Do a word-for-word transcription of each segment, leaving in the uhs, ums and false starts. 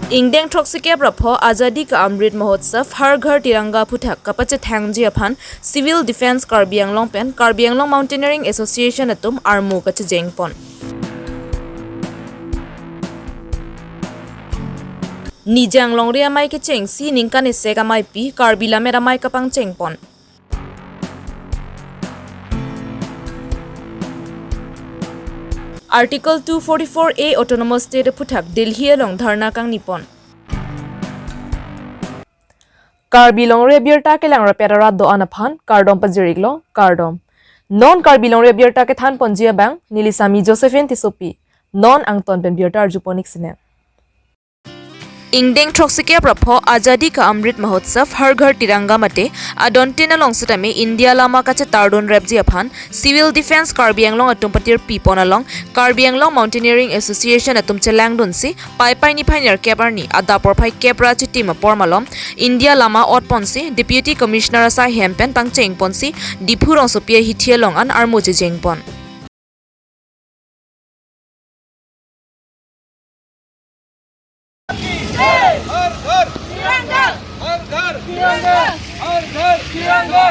Ingdeng throksi kep ra pho Azadi Ka Amrit Mahotsav Har Ghar Tiranga aphuthak kapachethangji aphan Civil Defence Karbi Anglong pen Karbi Anglong Mountaineering Association atum armu kachejeng pon. Nijang longri amei kechengsi ningkan esek ameipi Karbi Lammet Amei kapangcheng pon. Article two forty-four A Autonomous State aphuthak Delhi along dharna kangni pon. Karbi longri abirta kelang rapet arat do-an aphan kardom pajir-iklo, kardom. Non Karbi longri abirta kethan ponji abang neli Sami Josephine Tissopi. Non angton pen birta arju pon-ik sine. Ingdeng throksi kep ra pho Azadi Ka Amrit Mahotsav Har Ghar Tiranga mate adontin along setame India lama kachetardun repji aphan Civil Defence Karbi Anglong atum patirpi pon along Karbi Anglong Mountaineering Association atum chelangdunsi Paipai niphai nerkep arni adap porphai kep ra chitim apor malom India lama ot ponsi Deputy Commissioner asai hem pen pangcheng ponsi Diphu rongsopi ahithi along an armu chejeng pon. हर घर तिरंगा, हर घर तिरंगा, हर घर तिरंगा।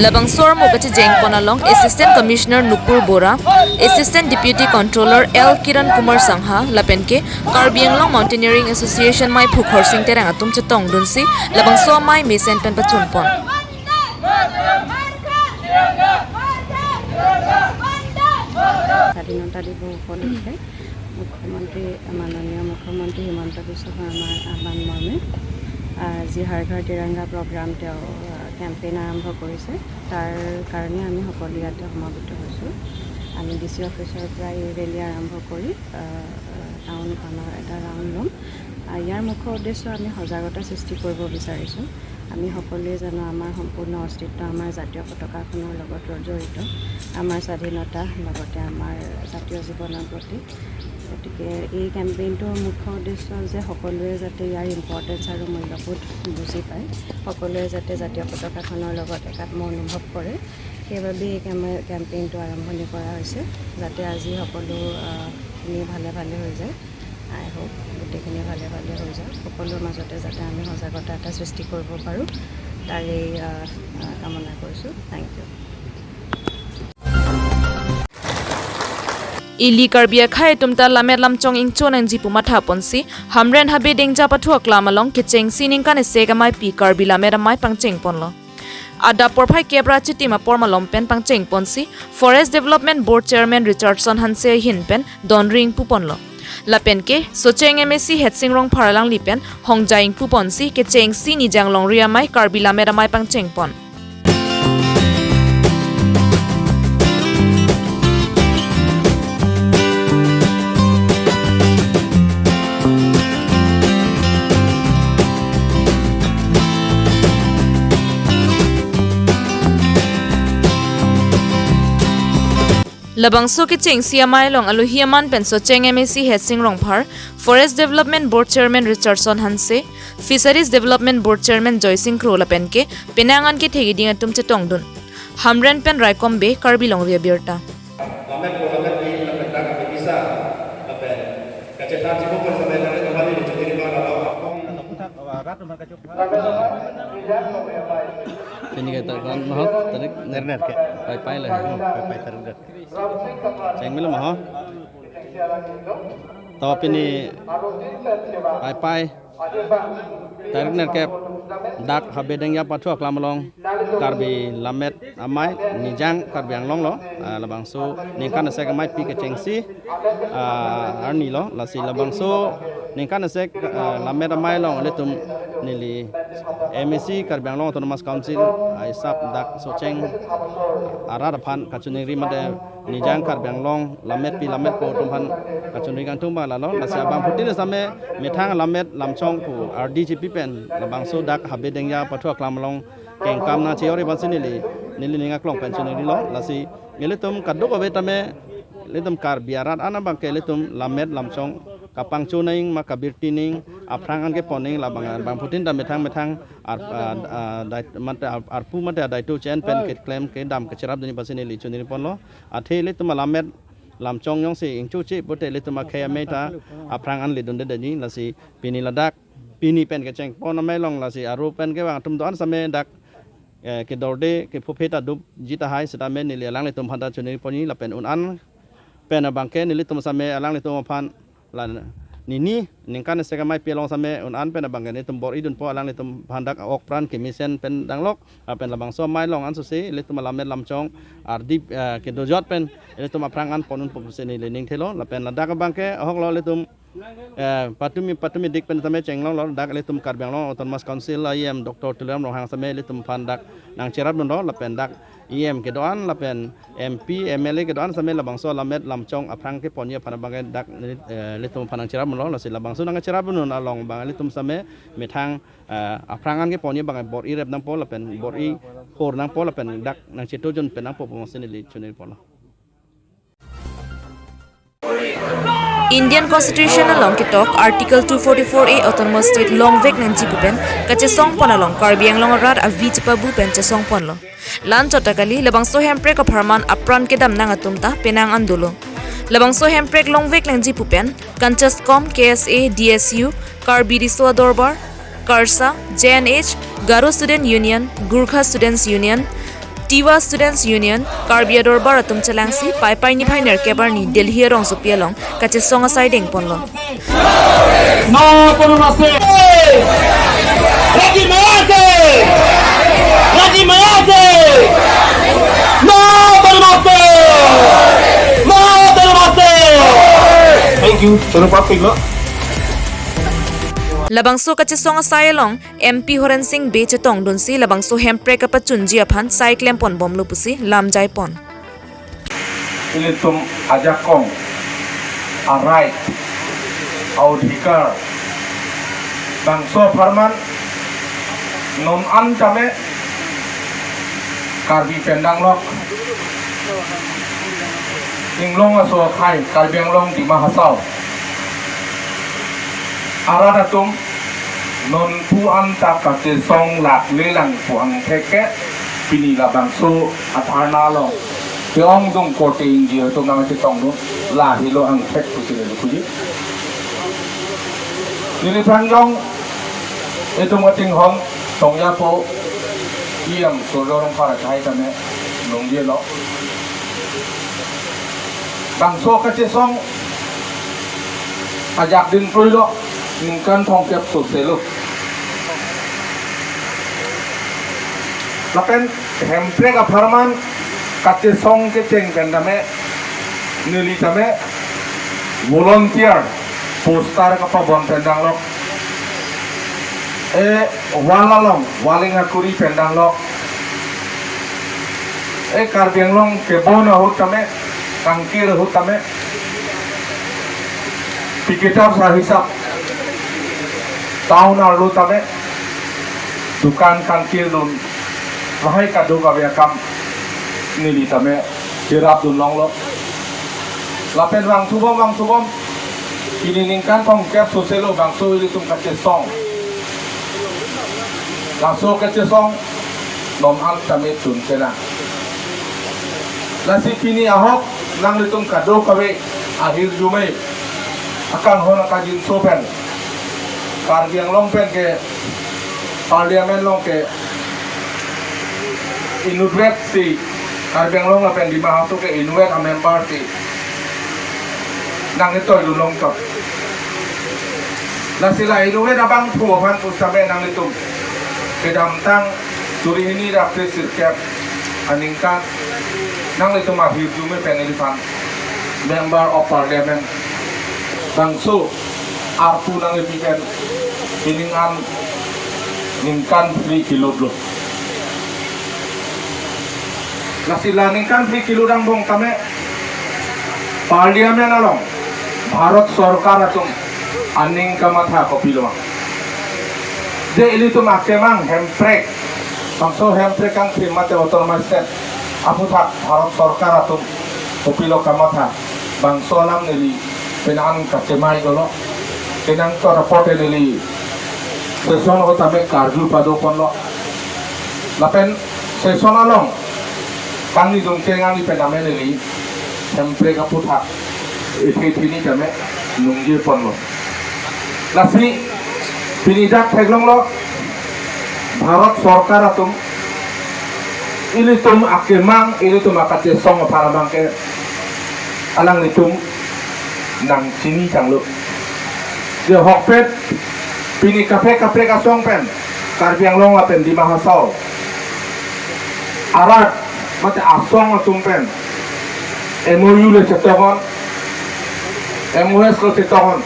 Labangso armu kachejeng pon along Assistant Commissioner Nupur Bora, Assistant Deputy Controller L Kiran Kumar Sangha, lapen ke Karbi Anglong Mountaineering Association meiphu Khorsing Terang atum chetongdunsi labangso amei mesen pen pachun pon. স্বাধীনতা দিৱস উপলক্ষে মুখ্যমন্ত্ৰী, মাননীয় মুখ্যমন্ত্ৰী হিমন্ত বিশ্ব শৰ্মাৰ আহ্বান মৰ্মে, আহ, যি হৰ ঘৰ তিৰংগা প্ৰগ্ৰাম তেওঁ, আহ, কেম্পেইন আৰম্ভ কৰিছে, তাৰ কাৰণে আমি সকলো ইয়াতে সমবেত হৈছোঁ। আমি ডি চি অফিচৰ পৰা এই ৰেলী আৰম্ভ কৰি, আহ, টাউন আমাৰ এটা ৰাউণ্ড ল'ম। আহ, ইয়াৰ মুখ্য উদ্দেশ্য আমি সজাগতা সৃষ্টি কৰিব বিচাৰিছোঁ। আমি সকলোৱে জানো আমাৰ সম্পূৰ্ণ অস্তিত্ব আমাৰ জাতীয় পতাকাখনৰ লগত জড়িত, আমাৰ স্বাধীনতা লগতে আমাৰ জাতীয় জীৱনৰ প্ৰতি। গতিকে এই কেম্পেইনটোৰ মুখ্য উদ্দেশ্য যে সকলোৱে যাতে ইয়াৰ ইম্পৰ্টেঞ্চ আৰু মূল্যবোধ বুজি পায়, সকলোৱে যাতে জাতীয় পতাকাখনৰ লগত একাত্ম অনুভৱ কৰে, সেইবাবে এই কেম-, কেম্পেইনটো আৰম্ভণি কৰা হৈছে, যাতে আজি সকলো, আহ, খিনি ভালে ভালে হৈ যায়। আই হোপ গোটেইখিনি ভালে ভালে হৈ যাওক, সকলোৰ মাজতে যাতে আমি সজাগতা এটা সৃষ্টি কৰিব পাৰোঁ, তাৰেই, আহ, আহ, কামনা কৰিছোঁ। Thank you. Ili Karbi akhei atum ta lammet lamchong ingchon nangji pu matha ponsi Hamren Habe Dengja pathu aklam along kechengsi ningkan esek ameipi Karbi Lammet Amei pangcheng ponlo. Adap porphai kep ra chitim apor malom pen pangcheng ponsi Forest Development Board Chairman Richardson Hanse ahin pen donri ingpu ponlo. Lapen ke Socheng M A C Hetsing Rongphar alangli pen hongja ingpu ponsi kechengsi nijang longri amei Karbi Lammet Amei pangcheng pon. Labangso kechengsi amei along alohi aman pen Socheng M A C Hetsing Rongphar, Forest Development Board Chairman Richardson Hanse, Fisheries Development Board Chairman Joysing Kro lapen ke penang an kethe keding atum chetongdun. Hamren pen Raikom Bey, Karbi Longri Abirta. Pini ke tarik, tarik nerner ke. Paipai le. Hmm, paipai tarik nerner. Cheng milo maho. To pini paipai tarik nerkep dak Habe Dengja pathu aklam along Karbi Lammet Amei nijang Karbi Anglong lo, ah, labangso ningkan esek ameipi kechengsi, ah, arni lo, lasi labangso ningkan esek, ah, Lammet Amei along ilitum neli M A C Karbi Anglong Autonomous Council, ah, isap dak Socheng arat aphan kachiningri mate nijang Karbi Anglong lammetpi lammetpo atum aphan kachiningri kangtung abang lalo, lasi abangphutin same methang lammet lamchong pu ardi chipi pen labangso dak Habe Dengja pathu aklam along kengkam nangchejor-i abangsi neli, neli ning aklong pen chiningrilo, lasi ilitum kadokave tame ilitum Karbi arat an abang ke ilitum lammet lamchong kapangcho nang ma kabirti nang, aphrang an kepon nang, labang abangphutin ta methang methang ar, ah, ah, dait-, mate ar-, arpu mate adaito chen pen keklem kedam kecherapdunji abangsi neli chiningri ponlo. Athe ilitum alammet lamchong jongsi ingchuche pute ilitum akhei amei ta aphrang an ledunde detji. Lasi pini ladak pini pen kecheng pon amei along lasi aro pen kevang atum do-an same dak, eh, kedorde kephuphe ta dupji tahai, setame neli alanglitum aphan ta choningri ponji lapen un-an pen abangke nelitum same alanglitum aphan la nini ningkan isi kamai pi along same un-an pen abangke nelitum bor-idunpo, alanglitum aphan dak ok pran kemesen pen danglok, lapen labangso amei along ansose ilitum alammet lamchong ardi, eh, kedojot pen ilitum aphrang an pondunpo pusi neli ning thelo. Lapen ladak abangke ahoklo ilitum, eh, patumi patumi dik pen tame chenglonglo, dak ilitum Karbi Anglong Autonomous Council E M Doctor Tuliram Ronghang same ilitum aphan dak nangcherapdunlo, lapen dak E M kedo-an lapen M P, M L A kedo-an same labangso alammet lamchong aphrang keponji aphan abangke dak, eh, ilitum aphan nangcherapdunlo. Lasi labangso nangcherapdun along abang ilitum same methang, eh, aphrang an keponji abang bor-irep nangpo lapen bor-iphor nangpo lapen dak nangchetojun pen nangpo pusi neli choningri ponlo. Indian Constitution along ketok Article two forty-four A Autonomous State longvek nangji pu pen kachesong pon along Karbi Anglong arat avi chepabu pen chesong ponlo. La-anchot ta kali, labangso hemprek apharman apran kedam nang atum ta penang an dolo. Labangso hemprek longvek nangji pu pen Kanchaskom, K S A, D S U, Karbi Riso Adorbar, KARSA, J N H, Garo Student Union, Gurkha Students Union, Tiwa Students Union, Karbi Adorbar atum chelangsi Paipai niphai nerkep arni Delhi arongsopi along kachesong asai dengponlo. No autonomous state. Raji maya se. Raji maya se. No autonomous state. No autonomous state. Thank you. Chalo, pak pik lo. Labangso kachesong asai along M P Horen Sing Bey chetongdunsi labangso hemprek kapachunji aphan sai klempon bomlo pusi lam jaipon. Ilitum ajakong, a-right, a-odhikar, bangso apharman non an tame Karbi pen danglok, Inglong aso akhei, Karbi Anglong Dima Hasao arat atum nonpu an ta kachesong laklelang pu angthek ke pini labangso adharna along ke-ongdung korte ingjir atum nangchetongdun, lahelo angthek pusi neli puji. Neli phanjong itum katinghon tongjapo E M Surjya Rongphar akhei tame nungjelo. Bangso kachesong ajak dingkroilo, ningkan thomkep soselo. Lapen hemprek apharman kachesong kecheng pen tame neli tame volunteer poster kapabon pen danglok. E wall along, walling akuri pen danglok. E Karbi Anglong kebon ahut tame, kangkir ahut tame, piketar sahisap, town arlo tame, dukan kangkir dun, lahai kadokave akam neli tame cherapdun longlo. Lapen vangthubom, vangthubom, pini ningkan thomkep soselo bangso ilitum kachesong. Bangso kachesong non an tame tun kena. Lasi pini ahok nanglitum kadokave ahirjume akanghon akajinso pen Karbi Anglong pen ke Parliament along ke inutvet si, Karbi Anglong lapen Dima Hasao ke inutvet a-member si nangketoi dun longtap. Lasi la inutvet abangphu aphan pusitame nanglitum kedamtang suri hini ra phli sirkep aningkan nanglitum ahirjume pen neliphan Member of Parliament bangso arpu nangkepi pen pining an ningkan phli kelutlo. Lasi la ningkan phli kelut angbong tame Parliament along Bharat Sorkar atum aning kamatha kopilo ma? Je ilitum akemang hemprek, bangso hemprek kangthim mate autonomous state aputhak Bharat Sorkar atum kopilo kamatha, bangso alam neli penang kachemai dolo. Penang to report neli session ahut tame karju padoponlo. Lapen session along kangni dungcheng ani pen tame neli Hemprek aputhak ethe thini tame nungje ponlo. Lasi pini dak theklonglo, Bharat Sorkar atum ilitum akemang, ilitum akachesong aphan abang ke alanglitum nangchini tanglo. Je ahokpet pini kaprek kaprek asong pen, Karbi Anglong lapen Dima Hasao arat mate asong atum pen M O U le chetokon, M O S le chetokon.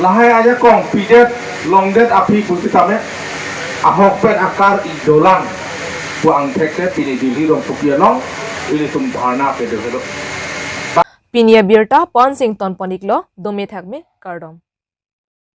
Lahai ajakong pidet longdet aphi pusitame ahokpet akar idolang pu angthek te pini Delhi rongsopi along ilitum dharna pedehelo. Pini abirta pon sing ton pon-iklo, dome thakme, kardom.